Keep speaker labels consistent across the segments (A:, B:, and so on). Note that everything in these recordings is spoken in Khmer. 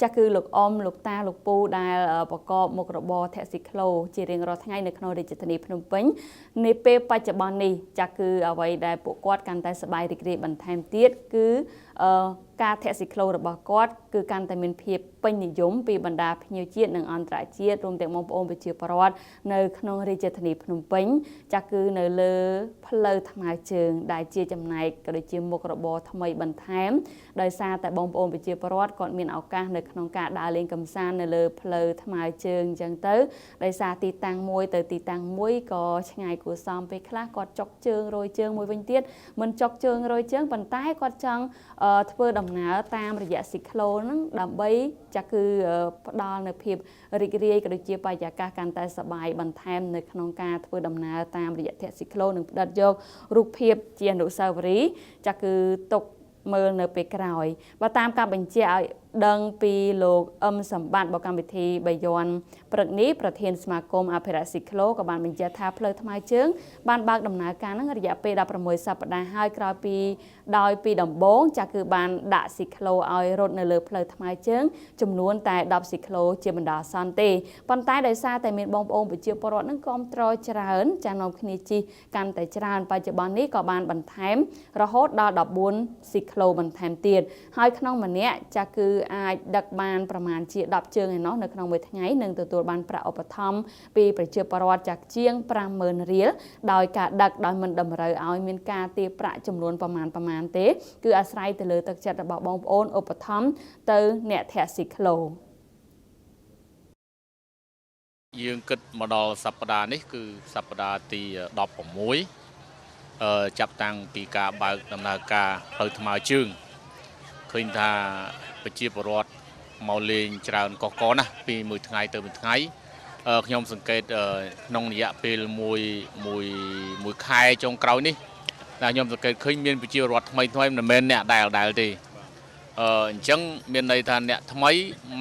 A: ចាស់គឺលោកអ៊ំលោកតាលោកពូដែលប្រកបមុខរបរធាក់ស៊ីក្លូជារៀងរាល់ថ្ងៃនៅក្នុងរាជធានីភ្នំពេញនាពេលបច្ចុប្បន្ននេះចាស់គឺអ្វីដែលពួកគាត់កាន់តែសប្បាយរីករាយបន្ថែមទៀតគឺការធាក់ស៊ីក្លូរបស់គាត់គឺកាន់តែមានភាពពេញនិយមពីបណ្ដាភ្ញៀវជាតិនិងអន្តរជាតិរួមទាំងបងប្អូនប្រជាពលរដ្ឋនៅក្នុងរាជធានីភ្នំពេញចាស់គឺនៅលើផ្លូវថ្មើរជើងដែលជាចំណែកក៏ដូចជាមុខរបរថ្មីបន្ថែមដោយសារតែបងប្អូនប្រជាពលរដ្ឋគាត់មានឱកាសនៅក្នុងការដើរលេងកម្សាន្តនៅលើផ្លូវថ្មើរជើងអញ្ចឹងទៅដោយសារទីតាំងមួយទៅទីតាំងមួយក៏ឆ្ងាយគួរសមពេលខ្លះគាត់ចុកជើងរយជើងមួយវិញទៀតមិនចុកជើងរយជើងប៉ុន្តែគាត់ចង់ធ្វើដំណើរតាមរយៈស៊ីក្លូហ្នឹងដើម្បីចាក់គឺផ្ដល់នៅភាពរីករាយក៏ដូចជាបរិយាកាសកាន់តែសប្បាយបន្ថែមនៅក្នុងការធ្វើដំណើរតាមរយៈធាក់ស៊ីក្លូនិងផ្ដិតយករូបភាពជាអនុស្សាវរីយ៍ចាក់គឺទុកមើលនៅពេលក្រោយបើតាមការបញ្ជាក់ឲ្យដឹងពីលោកអឹមសម្បត្តិបកម្មវិធីបាយ័នព្រឹកនេះប្រធានសមាគមអភិរក្សស៊ីក្លូក៏បានបញ្ជាក់ថាផ្លូវថ្មើរជើងបានបើកដំណើរការនឹងរយៈពេល16សប្តាហ៍ហើយក្រោយពីដោយពីដំបូងចាស់គឺបានដាក់ស៊ីក្លូឲ្យរត់នៅលើផ្លូវថ្មើរជើងចំនួនតែ10ស៊ីក្លូជាបណ្ដោះអាសន្នទេប៉ុន្តែដោយសារតែមានបងប្អូនប្រជាពលរដ្ឋនឹងគាំទ្រច្រើនចាស់នាំគ្នាជិះកាន់តែច្រើនបច្ចុប្បន្ននេះក៏បានបន្ថែមរហូតដល់14ស៊ីក្លូបន្ថែមទៀតហើយក្នុងម្នាក់ចាស់គឺអាចដឹកបានប្រមាណជា10ជើងឯណោះនៅក្នុងមួយថ្ងៃនឹងទទួលបានប្រាក់ឧបត្ថម្ភពីប្រជាពលរដ្ឋចាស់ជាង50000រៀលដោយការដឹកដោយមិនតម្រូវឲ្យមានការទារប្រាក់ចំនួនប្រមាណទេគឺអាស្រ័យទៅលើទឹកចិត្តរបស់បងប្អូនឧបត្ថម្ភទៅអ្នកធាក់ស៊ីក្លូ
B: យើងគិតមកដល់សប្តាហ៍នេះគឺសប្តាហ៍ទី16ចាប់តាំងពីការបើកដំណើរការផ្លូវថ្មើរជើងឃើញថាប្រជាពលរដ្ឋមកលេងច្រើនកកណាស់ពីមួយថ្ងៃទៅមួយថ្ងៃខ្ញុំសង្កេតក្នុងរយៈពេលមួយខែចុងក្រោយនេះតែខ្ញុំសង្កេតឃើញមានប្រជាពលរដ្ឋថ្មីថ្មីមិនមែនអ្នកដែលទេអញ្ចឹងមានន័យថាអ្នកថ្មី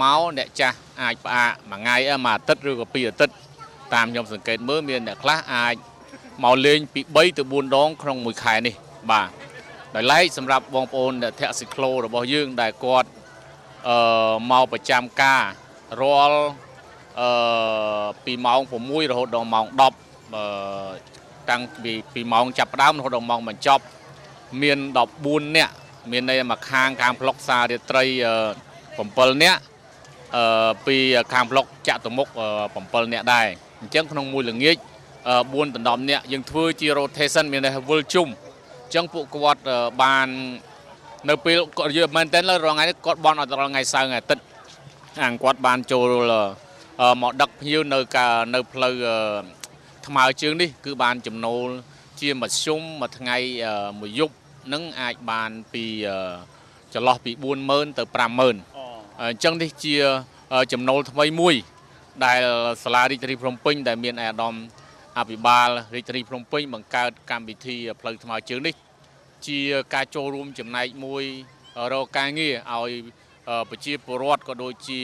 B: មកអ្នកចាស់អាចផ្អាកមួយថ្ងៃមួយអាទិត្យឬក៏ពីរអាទិត្យតាមខ្ញុំសង្កេតមើលមានអ្នកខ្លះអាចមកលេងពី3ទៅ4ដងក្នុងមួយខែនេះបាទដោយឡែកសម្រាប់បងប្អូនអ្នកធាក់ស៊ីក្លូរបស់យើងដែលគាត់មកប្រចាំការរាល់ពីម៉ោង6រហូតដល់ម៉ោង10តាំងពីម៉ោងចាប់ផ្ដើមរហូតដល់ម៉ោងបញ្ចប់មាន14នាក់មានន័យមកខាងផ្លុកសាររាត្រី7នាក់ពីខាងផ្លុកចតុមុខ7នាក់ដែរអញ្ចឹងក្នុងមួយល្ងាច4ដណ្ដប់នាក់យើងធ្វើជា rotation មានន័យថាវិលជុំអញ្ចឹងពួកគាត់បាននៅពេលគាត់យល់មែនតើរាល់ថ្ងៃនេះគាត់បន់ឲ្យដល់ថ្ងៃសៅរ៍ថ្ងៃអាទិត្យអាងគាត់បានចូលមកដឹកភ្ញៀវនៅផ្លូវថ្មើរជើងនេះគឺបានចំណូលជាមធ្យមមួយថ្ងៃមួយយប់នឹងអាចបានពីចន្លោះពី40000ទៅ50000អញ្ចឹងនេះជាចំណូលថ្មីមួយដែលសាលារាជធានីភ្នំពេញដែលមានអាដាមអភិបាលរាជធានីភ្នំពេញបង្កើតកម្មវិធីផ្លូវថ្មើរជើងនេះជាការចូលរួមចំណែកមួយរកការងារឲ្យប្រជាពលរដ្ឋក៏ដូចជា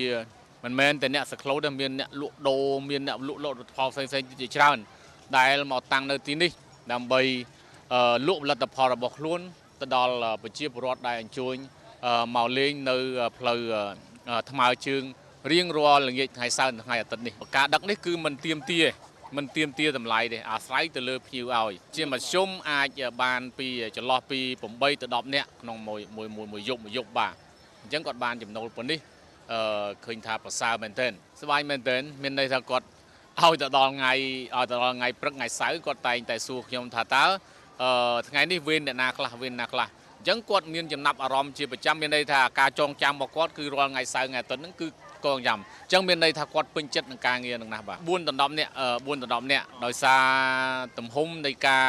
B: មិនមែនតែអ្នកសក្លូទេមានអ្នកលក់ដូរមានអ្នកលក់ផលិតផលផ្សេងៗជាច្រើនដែលមកតាំងនៅទីនេះដើម្បីលក់ផលិតផលរបស់ខ្លួនទៅដល់ប្រជាពលរដ្ឋដែលអញ្ជើញមកលេងនៅផ្លូវថ្មើរជើងរៀងរាល់ល្ងាចថ្ងៃសៅរ៍និងថ្ងៃអាទិត្យនេះការដឹកនេះគឺមិនទៀមទាតម្លៃទេអាស្រ័យទៅលើភ្ញៀវឲ្យជាមធ្យមអាចបានពីចន្លោះពី8ទៅ10នាក់ក្នុងមួយយប់បាទអញ្ចឹងគាត់បានចំណូលប៉ុណ្នេះឃើញថាប្រសើរមែនទែនស្បាយមែនទែនមានន័យថាគាត់ឲ្យទៅដល់ថ្ងៃព្រឹកថ្ងៃសៅរ៍គាត់តែងតែសួរខ្ញុំថាតើថ្ងៃនេះវេនអ្នកណាខ្លះវេនណាខ្លះអញ្ចឹងគាត់មានចំណាប់អារម្មណ៍ជាប្រចាំមានន័យថាការចងចាំរបស់គាត់គឺរាល់ថ្ងៃសៅរ៍ថ្ងៃអាទិត្យហ្នឹងគឺកងចាំអញ្ចឹងមានន័យថាគាត់ពេញចិត្តនឹងការងារនឹងណាស់បាទ4ដល់10នាក់4ដល់10នាក់ដោយសារទំហំនៃការ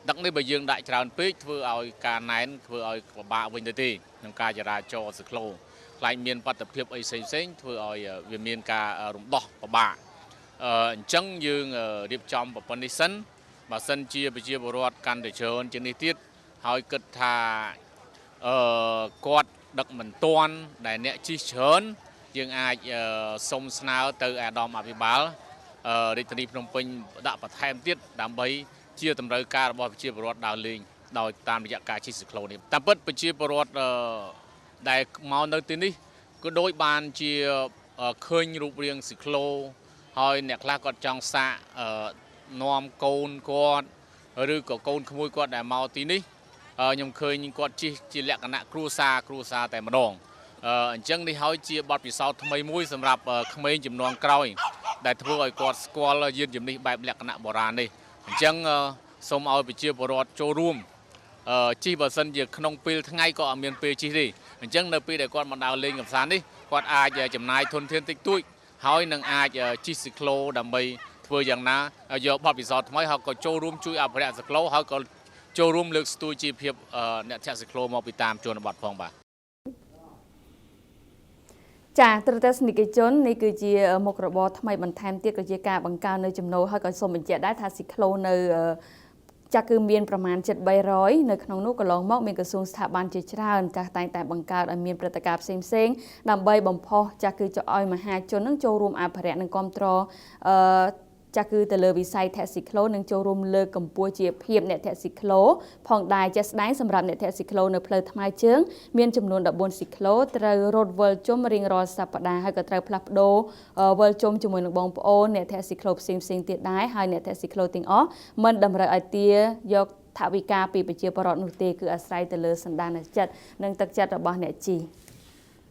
B: ដឹកនេះបើយើងដាក់ច្រើនពេកធ្វើឲ្យការណែនធ្វើឲ្យពិបាកវិញទៅទេក្នុងការចរាចរណ៍ស៊ីក្លូខ្លាចមានបាតុភិបអីផ្សេងៗធ្វើឲ្យវាមានការរំដោះពិបាកអញ្ចឹងយើងរៀបចំប្រព័ន្ធនេះសិនបើសិនជាប្រជាពលរដ្ឋកាន់តែច្រើនជាងនេះទៀតហើយគិតថាគាត់ដឹកមិនទាន់ដែលអ្នកជិះច្រើនយើងអាចសុំស្នើទៅអាដាមអភិបាលរាជធានីភ្នំពេញដាក់បន្ថែមទៀតដើម្បីជាតម្រូវការរបស់ប្រជាពលរដ្ឋដើរលេងដោយតាមរយៈការជិះស៊ីក្លូនេះតាមពិតប្រជាពលរដ្ឋដែលមកនៅទីនេះ ក៏ដូចបានជាឃើញរូបរាងស៊ីក្លូហើយអ្នកខ្លះគាត់ចង់សាកនាំកូនគាត់ឬក៏កូនក្មួយគាត់ដែលមកទីនេះខ្ញុំឃើញគាត់ជិះជាលក្ខណៈគ្រួសារគ្រួសារតែម្ដងអញ្ចឹងនេះហើយជាបទពិសោធន៍ថ្មីមួយសម្រាប់ក្មេងជំនាន់ក្រោយដែលធ្វើឲ្យគាត់ស្គាល់យានជំនិះបែបលក្ខណៈបុរាណនេះអញ្ចឹងសូមឲ្យប្រជាពលរដ្ឋចូលរួមជិះបើសិនជាក្នុងពេលថ្ងៃក៏អត់មានពេលជិះទេអញ្ចឹងនៅពេលដែលគាត់មកដើរលេងកម្សាន្តនេះគាត់អាចចំណាយធនធានតិចតួចហើយនឹងអាចជិះស៊ីក្លូដើម្បីធ្វើយ៉ាងណាយកបទពិសោធន៍ថ្មីហើយក៏ចូលរួមជួយអភិរក្សស៊ីក្លូហើយក៏ចូលរួមលើកស្ទួយជីវភាពអ្នកធាក់ស៊ីក្លូមកពីតាមជនបទផងបាទ
A: ចាទស្សនិកជននេះគឺជាមុខរបរថ្មីបន្ថែមទៀតក៏ជាការបង្កើននៅចំណូលហើយក៏សូមបញ្ជាក់ដែរថាស៊ីក្លូនៅចាក់គឺមានប្រមាណជិត300នៅក្នុងនោះកន្លងមកមានក្រសួងស្ថាប័នជាច្រើនចាស់តែងតែបង្កើតឲ្យមានព្រឹត្តិការណ៍ផ្សេងៗដើម្បីបំផុសចាក់គឺឲ្យមហាជននឹងចូលរួមអភិរក្សនិងគ្រប់គ្រងចាក់គឺទៅលើវិស័យធាក់ស៊ីក្លូនិងចូលរួមលើកកម្ពស់ជាភាពអ្នកធាក់ស៊ីក្លូផងដែរជាក់ស្ដែងសម្រាប់អ្នកធាក់ស៊ីក្លូនៅផ្លូវថ្មើរជើងមានចំនួន14ស៊ីក្លូត្រូវរត់វិលជុំរៀងរាល់សប្តាហ៍ហើយក៏ត្រូវផ្លាស់ប្ដូរវិលជុំជាមួយនឹងបងប្អូនអ្នកធាក់ស៊ីក្លូផ្សេងៗទៀតដែរហើយអ្នកធាក់ស៊ីក្លូទាំងអស់មិនតម្រូវឲ្យទាយកថវិកាពីប្រជាពលរដ្ឋនោះទេគឺអាស្រ័យទៅលើសន្តានចិត្តនិងទឹកចិត្តរបស់អ្នកជិះ។